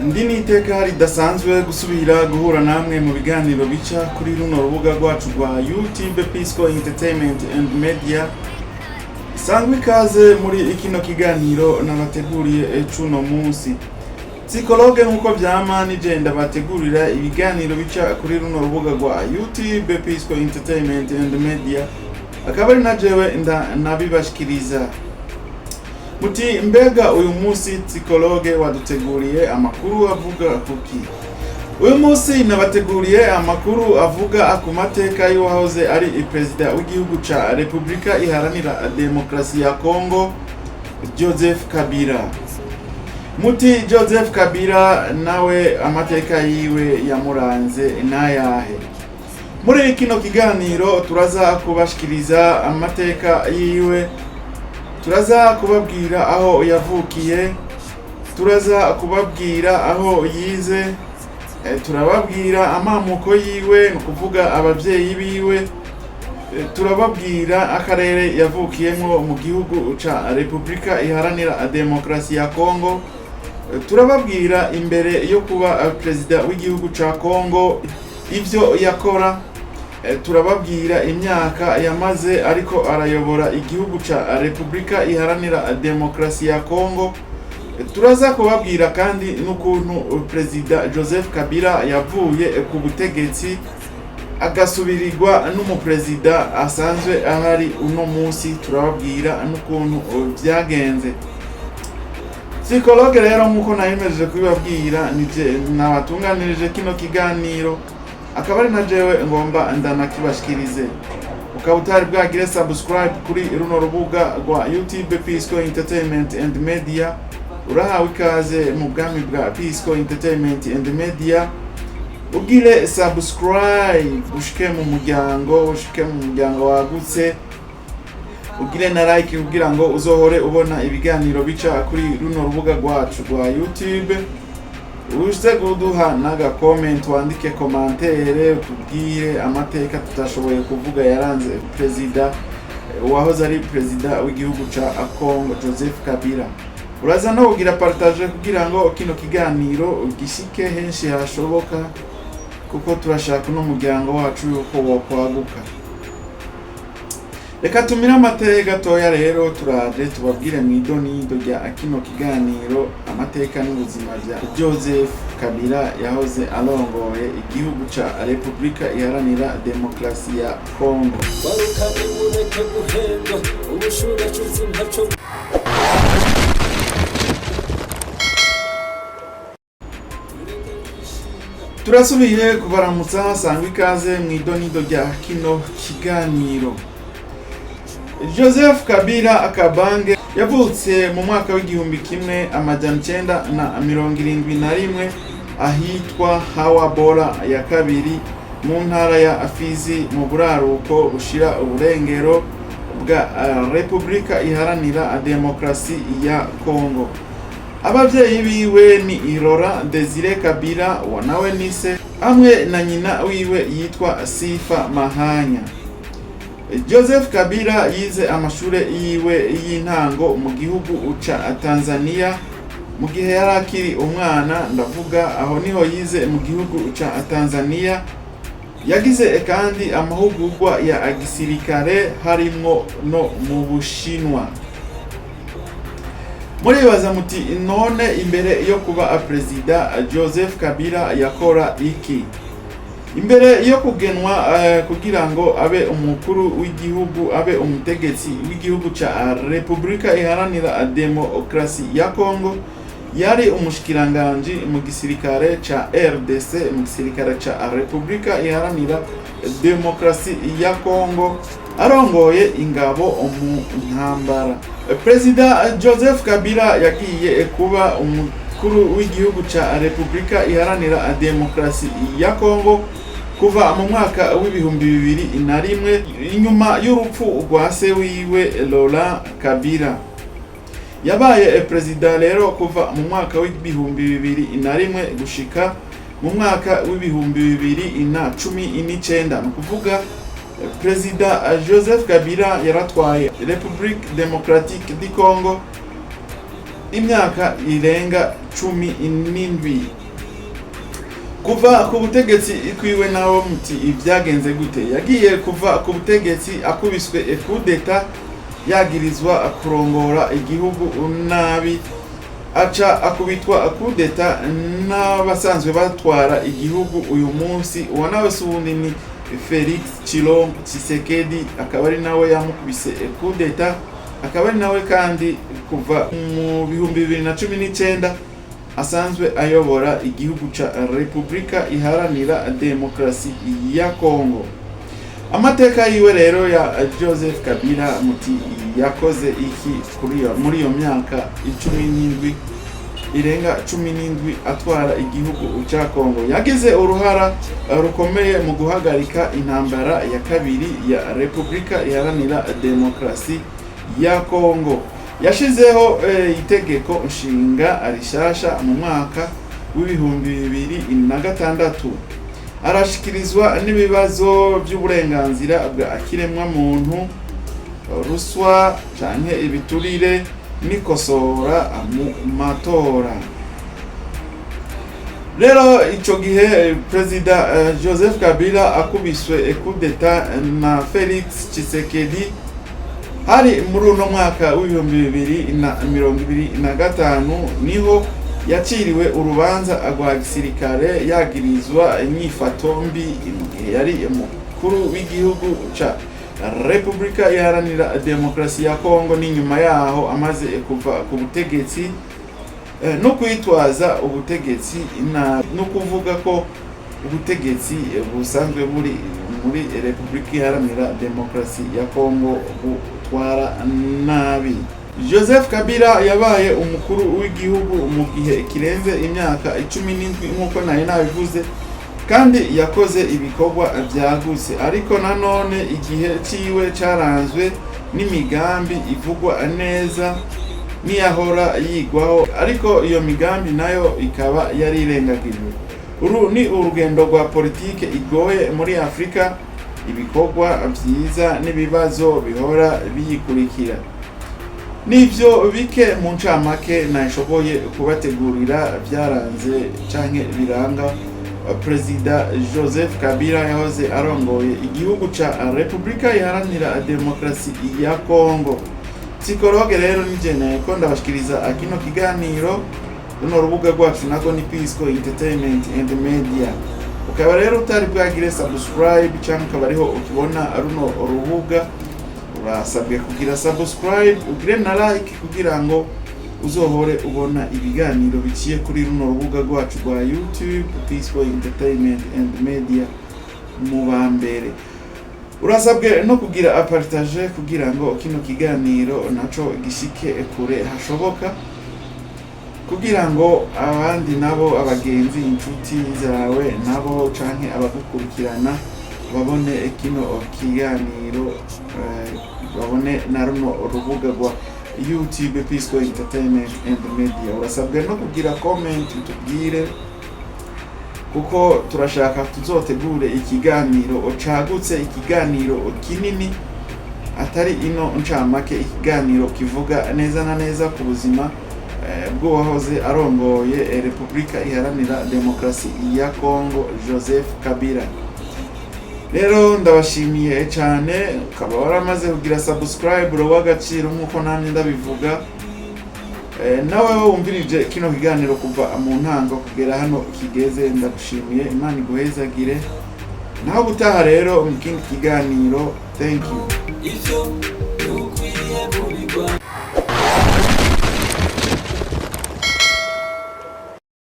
Ndi n'iteka ridasanzwe gusubira guhura namwe mu biganiro bica kuri runo rubuga rwacu rwa YouTube, Pisco Entertainment and Media. Sangwa ikaze muri kino kiganiro nabateguriye cuno munsi. Psychologue nk'uko vyama nije ndabategurira ibiganiro bica kuri runo rubuga rwa YouTube, Pisco Entertainment and Media, akaba ari na jewe nabibashikiriza. Muti mbega uyu munsi psychologue waduteguriye amakuru avuga kuki? Uyu munsi nabateguriye amakuru avuga ku mateka y'uwahoze ari perezida w'igihugu ca Repubulika Iharanira Demokarasi ya Kongo, Joseph Kabila. Muti Joseph Kabila nawe amateka yiwe yamuranze n'ayahe? Muri kino kiganiro turaza kubashikiriza amateka yiwe, turaza kubabwira aho yavukiye, turaza kubabwira aho yize, turababwira amamuko yiwe, ni ukuvuga abavyeyi biwe, turababwira akarere yavukiyemo mu gihugu ca Repubulika Iharanira Demokarasi ya Kongo, turababwira imbere yo kuba perezida w'igihugu ca Kongo ivyo yakora, turababwira imyaka yamaze ariko arayobora igihugu ca Repubulika Iharanira Demokarasi ya Kongo. Turaza kubabwira kandi n'ukuntu perezida Joseph Kabila yavuye ku butegetsi agasubirirwa n'umuperezida asanzwe ahari uno munsi, turababwira n'ukuntu vyagenze. Psychologue rero nk'uko nayemeje kubibabwira, nije nabatunganirije kino kiganiro, akaba ari na jewe ngomba ndanakibashikirize. Ukaba utari bwagire subscribe kuri runo rubuga rwa YouTube, Pisco Entertainment and Media, urahawe ikaze mu bwami bwa Pisco Entertainment and Media. Ugire subscribe ushike mu muryango, ushike mu muryango wagutse, ugire na like kugira ngo uzohore ubona ibiganiro bica kuri runo rubuga rwacu rwa YouTube. Uze kuduha n'aga comment, wandike commentaire, utubwire amateka tutashoboye kuvuga yaranze perezida wahoze ari perezida w'igihugu ca Congo, Joseph Kabila. Uraza no kugira partage kugira ngo kino kiganiro gishike henshi hashoboka, kuko turashaka uno muryango wacu yuko wokwaguka. Reka tumire amateka gatoya rero, turaje tubabwire mu idonido rya kino kiganiro amateka n'ubuzima bya Joseph Kabila yahoze arongoye igihugu ca Repubulika Iharanira Demokarasi ya Kongo. Warukane mureke guhendwa, ubushurecuzi ntaco. Turasubiye kubaramutsa, sangwa ikaze mu idonido rya kino kiganiro. Joseph Kabila Kabange yavutse mu mwaka w'1971 ahitwa Hawa Bora ya kabiri mu ntara ya Fizi, mu buraruko bushira uburengero bwa Repubulika Iharanira Demokarasi ya Kongo. Abavyeyi biwe ni Irora Desire Kabila wa nawe nise, hamwe na nyina wiwe yitwa Sifa Mahanya. Joseph Kabila yize amashure yiwe y'intango mu gihugu ca Tanzania mu gihe yari akiri umwana, ndavuga aho niho yize mu gihugu ca Tanzania. Yagize kandi amahugurwa ya gisirikare harimwo no mu Bushinwa. Muribaza muti none imbere yo kuba perezida Joseph Kabila yakora iki? Imbere yo kugenwa kugira ngo abe umukuru w'igihugu, abe umutegetsi w'igihugu ca Repubulika Iharanira Demokarasi ya Kongo, yari umushikiranganji mu gisirikare ca RDC, mu gisirikare ca Repubulika Iharanira Demokarasi ya Kongo, arongoye ingabo mu ntambara. Perezida Joseph Kabila yagiye kuba umukuru w'igihugu ca Repubulika Iharanira Demokarasi ya Kongo kuva mu mwaka w'2001, inyuma y'urupfu rwa se wiwe Laurent Kabila. Yabaye perezida rero kuva mu mwaka w'2001 gushika mu mwaka w'2019. Ni ukuvuga perezida Joseph Kabila yaratwaye République Démocratique du Congo Imyaka irenga 17 kuva ku butegetsi kwiwe nawe muti ibyagenze gute? Yagiye kuva ku butegetsi akubiswe kudeta, yagirizwa kurongora igihugu nabi, aca akubitwa kudeta n'abasanzwe batwara igihugu uyu munsi. Uwo nawe si uwundi, ni Felix Tshilombo Tshisekedi, akaba ari nawe yamukubise kudeta, akaba ari nawe kandi kuva mu 2019 asanzwe ayobora igihugu ca Repubulika Iharanira Demokarasi ya Kongo. Amateka yiwe rero ya Joseph Kabila, muti yakoze iki muri iyo myaka 17, irenga 17 atwara igihugu ca Kongo? Yagize uruhara rukomeye mu guhagarika intambara ya kabiri ya Repubulika Iharanira Demokarasi ya Kongo. Yashizeho itegeko nshinga rishasha mu mwaka w'2006. Arashikirizwa n'ibibazo by'uburenganzira bwa kiremwamuntu, ruswa canke ibiturire n'ikosora mu matora. Rero ico gihe Perezida Joseph Kabila akubiswe kudeta na Felix Tshisekedi, hari muri uno mwaka w'2025, niho yaciriwe urubanza rwa gisirikare, yagirizwa inyifato mbi mu gihe yari umukuru w'igihugu ca Repubulika Iharanira Demokarasi ya Kongo, n'inyuma yaho amaze kuva ku butegetsi, no kwitwaza ubutegetsi nabi, no kuvuga ko ubutegetsi busanzwe buri muri Repubulika Iharanira Demokarasi ya Kongo butwara nabi. Joseph Kabila yabaye umukuru w'igihugu mu gihe kirenze imyaka 17, nk'uko nari nabivuze, kandi yakoze ibikorwa byagutse. Ariko nanone igihe ciwe caranzwe n'imigambi ivugwa neza n'iyahora yigwaho, ariko iyo migambi nayo ikaba yarirengagijwe. Uru ni urugendo rwa politike igoye muri Afurika, ibikorwa vyiza n'ibibazo bihora biyikurikira. Nivyo bike mu ncamake nashoboye kubategurira byaranze canke biranga Perezida Joseph Kabila yahoze arongoye igihugu ca Repubulika Iharanira Demokarasi ya Kongo. Psikologe rero nije ko ndabashikiriza kino kiganiro. Runo rubuga rwacu nago ni Pisco Entertainment and Media. Ukaba rero utari bwagire subscribe cyangwa ukaba ariho ukibona runo rubuga, urasabwe kugira subscribe, ugire na like, kugira ngo uzohore ubona ibiganiro biciye kuri runo rubuga rwacu rwa YouTube Pisco Entertainment and Media mu ba mbere. Urasabwe no kugira partage kugira ngo kino kiganiro naco gishike kure hashoboka, kugira ngo abandi nabo, abagenzi, inshuti zawe nabo canke abagukurikirana babone kino kiganiro, babone na runo rubuga rwa YouTube Pisco Entertainment and Media. Urasabwe no kugira comment, utubwire, kuko turashaka tuzotegure ikiganiro cagutse, ikiganiro kinini, atari ino ncamake, ikiganiro kivuga neza na neza ku buzima bw'uwahoze arongoye Repubulika Iharanira Demokarasi ya Kongo, Joseph Kabila. Rero ndabashimiye cyane. Ukaba waramaze kugira subscribe, w'agaciro, nk'uko namye ndabivuga. Nawe wumvirije kino kiganiro kuva mu ntango kugera hano kigeze, ndagushimiye. Imana iguhezagire. Naho gutaha rero mu kindi kiganiro. Thank you. Ivyo ntukwiye kubigwa.